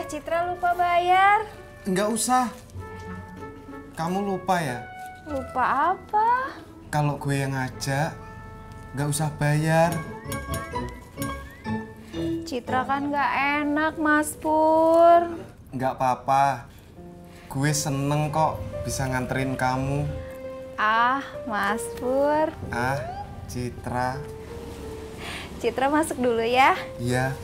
iya, Citra lupa bayar. Nggak usah. Kamu lupa ya? Lupa apa? Kalau gue yang ngajak, nggak usah bayar. Citra kan nggak enak, Mas Pur. Nggak apa-apa. Gue seneng kok bisa nganterin kamu. Ah, Mas Pur. Ah, Citra. Citra masuk dulu ya. Iya.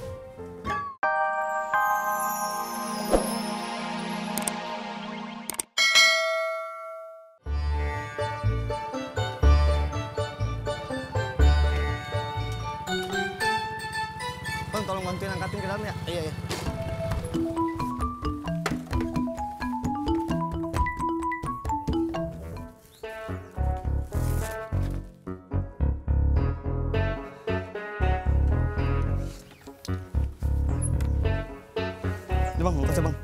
Bang, tolong bantuin angkatin ke dalam ya? Iya, iya. Ini bang, makasih bang.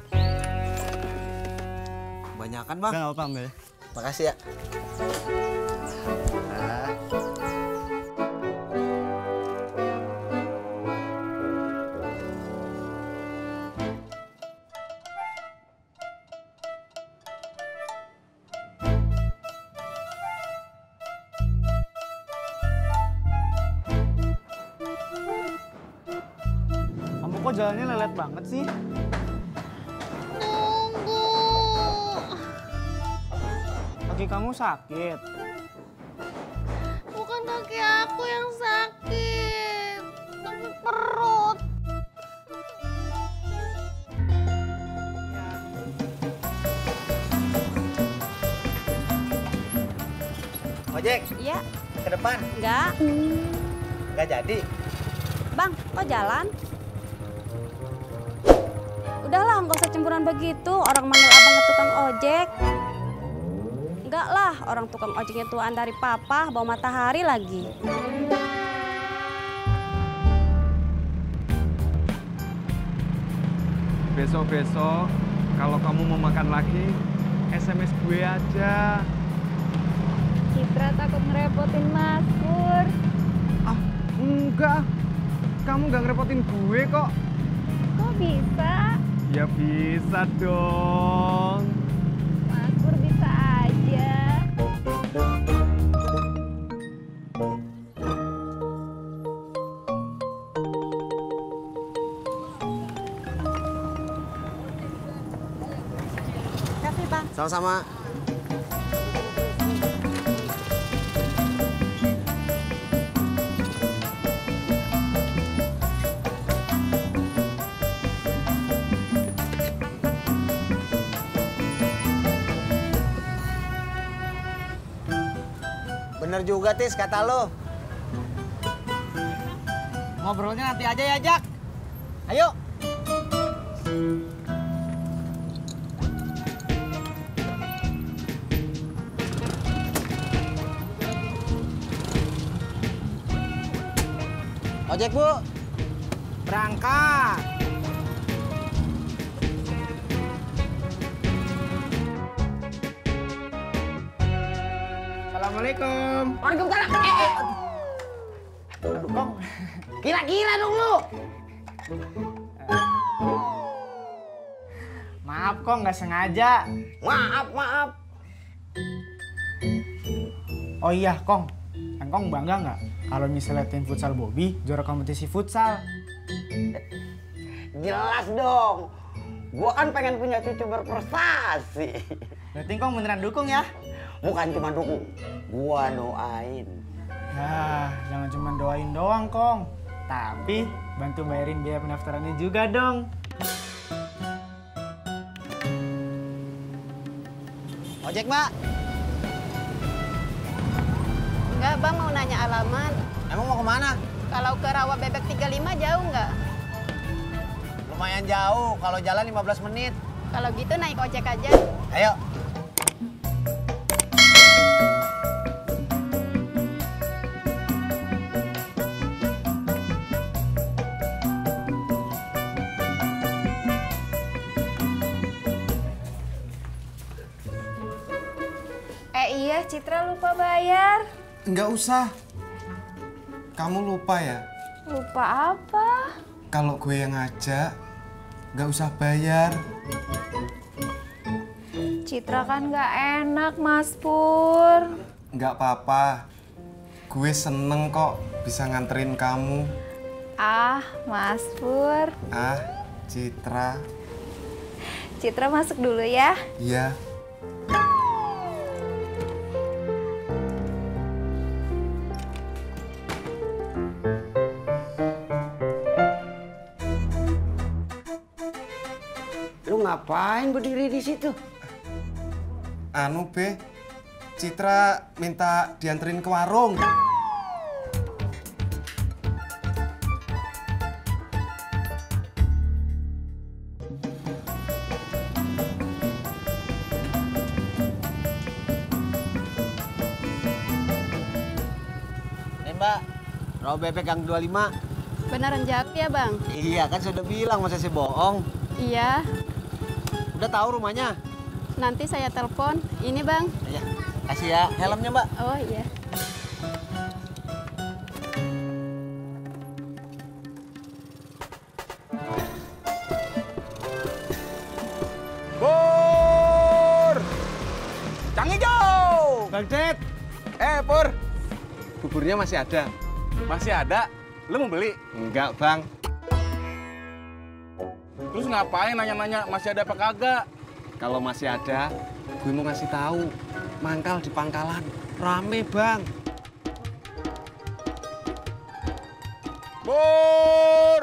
Kebanyakan bang. Enggak apa-apa, enggak ya? Makasih ya. Nah. Kamu kok jalannya lelet banget sih? Tunggu. Kaki kamu sakit. Bukan kaki aku yang sakit, tapi perut. Ojek, Iya, ke depan. enggak. Nggak jadi. Bang, kok jalan? Udahlah, nggak usah cemburuan begitu. Orang manggil abang ke tukang ojek. Enggak lah, orang tukang ojeknya tuaan dari papa, bawa matahari lagi. Besok-besok kalau kamu mau makan lagi, SMS gue aja. Citra takut ngerepotin Mas Pur. Ah, enggak. Kamu nggak ngerepotin gue kok. Kok bisa? Ya bisa dong. Mas Pur bisa aja. Kasih, Bang. Sama-sama. Bener juga, Tis, kata lo. Ngobrolnya nanti aja ya, Jak. Ayo. Ojek, Bu. Berangkat. Assalamualaikum. Waalaikumsalam. Aduh, Kong. Kira-kira dong lu. Maaf, Kong, nggak sengaja. Maaf, maaf. Oh iya, Kong. Kong bangga nggak kalau misalnya tim futsal Bobby juara kompetisi futsal? Jelas dong. Gua kan pengen punya cucu berprestasi. Berarti Kong beneran dukung ya? Bukan cuma dukung, gua doain. Nah, jangan cuma doain doang, Kong. Tapi bantu bayarin biaya pendaftarannya juga dong. Ojek, Mbak. Enggak, Bang, mau nanya alamat. Emang mau kemana? Kalau ke Rawa Bebek 35 jauh nggak? Lumayan jauh, kalau jalan 15 menit. Kalau gitu naik ojek aja. Ayo. Iya, Citra lupa bayar. Nggak usah. Kamu lupa ya? Lupa apa? Kalau gue yang ngajak, Nggak usah bayar. Citra kan nggak enak, Mas Pur. Nggak apa-apa. Gue seneng kok bisa nganterin kamu. Ah, Mas Pur. Ah, Citra. Citra masuk dulu ya. Iya. Lu ngapain berdiri di situ? Anu, Be. Citra minta dianterin ke warung. Nih Mbak, rawa bebek yang 25. Beneran jawab ya bang? Iya kan sudah bilang, masa sih bohong. Iya, Udah tahu rumahnya? nanti saya telepon. Ini bang. Iya, kasih ya helmnya Mbak. Oh iya. Pur! Cang hijau! Bang Det, Pur, buburnya masih ada? masih ada? Lu mau beli? Enggak, Bang. Terus ngapain nanya-nanya masih ada apa kagak? Kalau masih ada, gue mau ngasih tahu. Mangkal di pangkalan. Rame, Bang. Pur!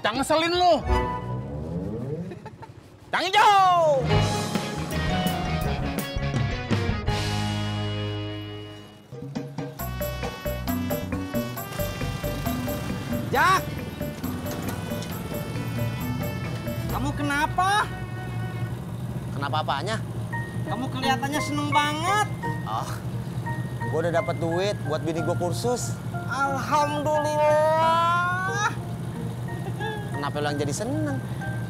Cang ngeselin lu! Cang hijau! Jak! Kamu kenapa? Kenapa apanya? Kamu kelihatannya seneng banget. Oh, gue udah dapat duit buat bini gue kursus. Alhamdulillah. Kenapa lo yang jadi seneng?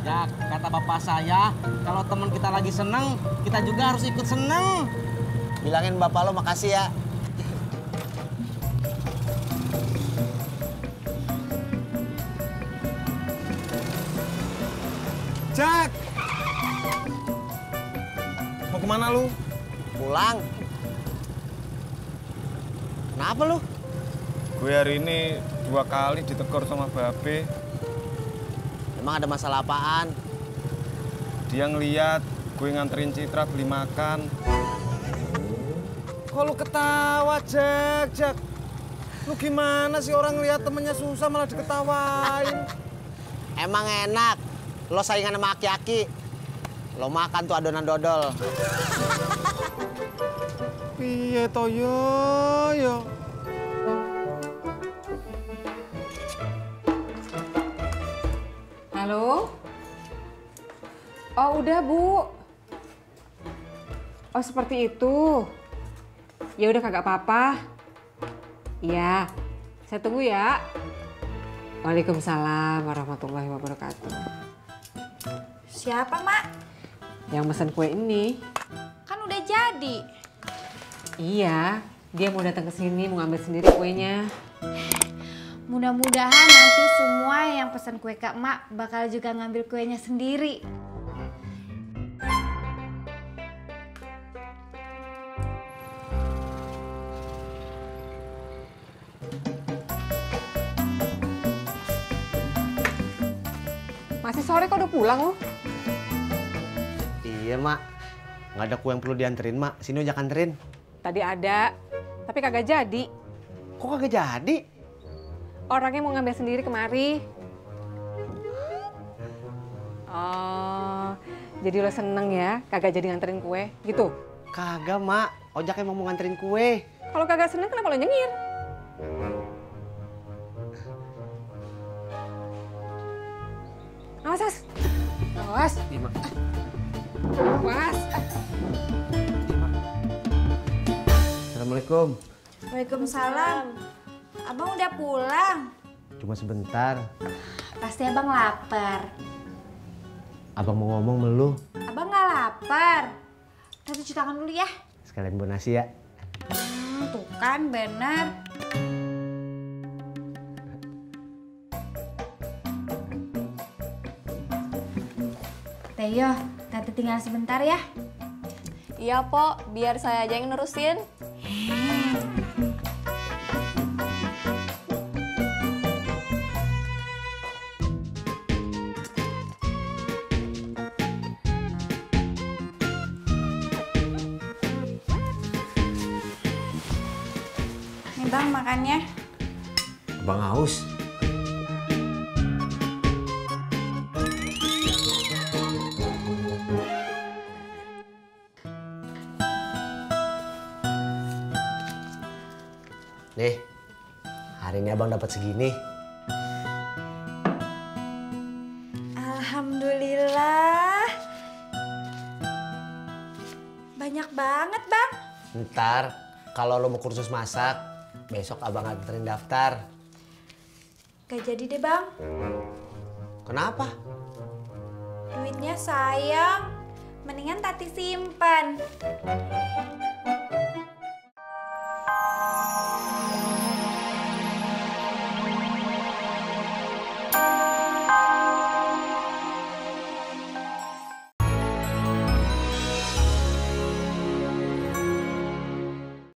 Jak, kata bapak saya, kalau teman kita lagi seneng, kita juga harus ikut seneng. Bilangin bapak lo makasih ya. Jak! Mau kemana lu? Pulang. Kenapa lu? Gue hari ini 2 kali ditegur sama Babe. Emang ada masalah apaan? Dia ngeliat gue nganterin Citra beli makan. Kok lu ketawa, Jak? Lu gimana sih orang ngeliat temennya susah malah diketawain? Emang enak. Lo saingan sama aki-aki. Lo makan tuh adonan dodol. Piye to yo? Halo? Oh udah Bu. Oh seperti itu. Ya udah kagak apa-apa. Iya, saya tunggu ya. Waalaikumsalam warahmatullahi wabarakatuh. Siapa, Mak? Yang mesen kue ini. Kan udah jadi. Iya, dia mau datang ke sini mau ngambil sendiri kuenya. Mudah-mudahan nanti semua yang pesan kue ke Emak bakal juga ngambil kuenya sendiri. Masih sore kok udah pulang lu? Iya, Mak. Nggak ada kue yang perlu dianterin, Mak. Sini ojak anterin. Tadi ada, tapi kagak jadi. Kok kagak jadi? Orangnya mau ngambil sendiri kemari. Oh, jadi lo seneng ya kagak jadi nganterin kue gitu? Kagak, Mak. Ojak emang mau nganterin kue. Kalau kagak seneng kenapa lo nyengir? Awas, awas. Awas. Assalamualaikum. Waalaikumsalam. Abang udah pulang? Cuma sebentar. Pasti abang lapar. Abang mau ngomong melu. Abang nggak lapar. Tadi cuci tangan dulu ya. Sekalian buat nasi ya. Tuh kan bener. Teyo, Tante tinggal sebentar ya. Iya, Pok. Biar saya aja yang nerusin. Nih Bang, makannya. Bang haus. Nih, hari ini abang dapat segini. Alhamdulillah. Banyak banget, Bang. Ntar, kalau lo mau kursus masak, besok abang anterin daftar. Gak jadi deh, Bang. Kenapa? Duitnya sayang. Mendingan Tati simpan.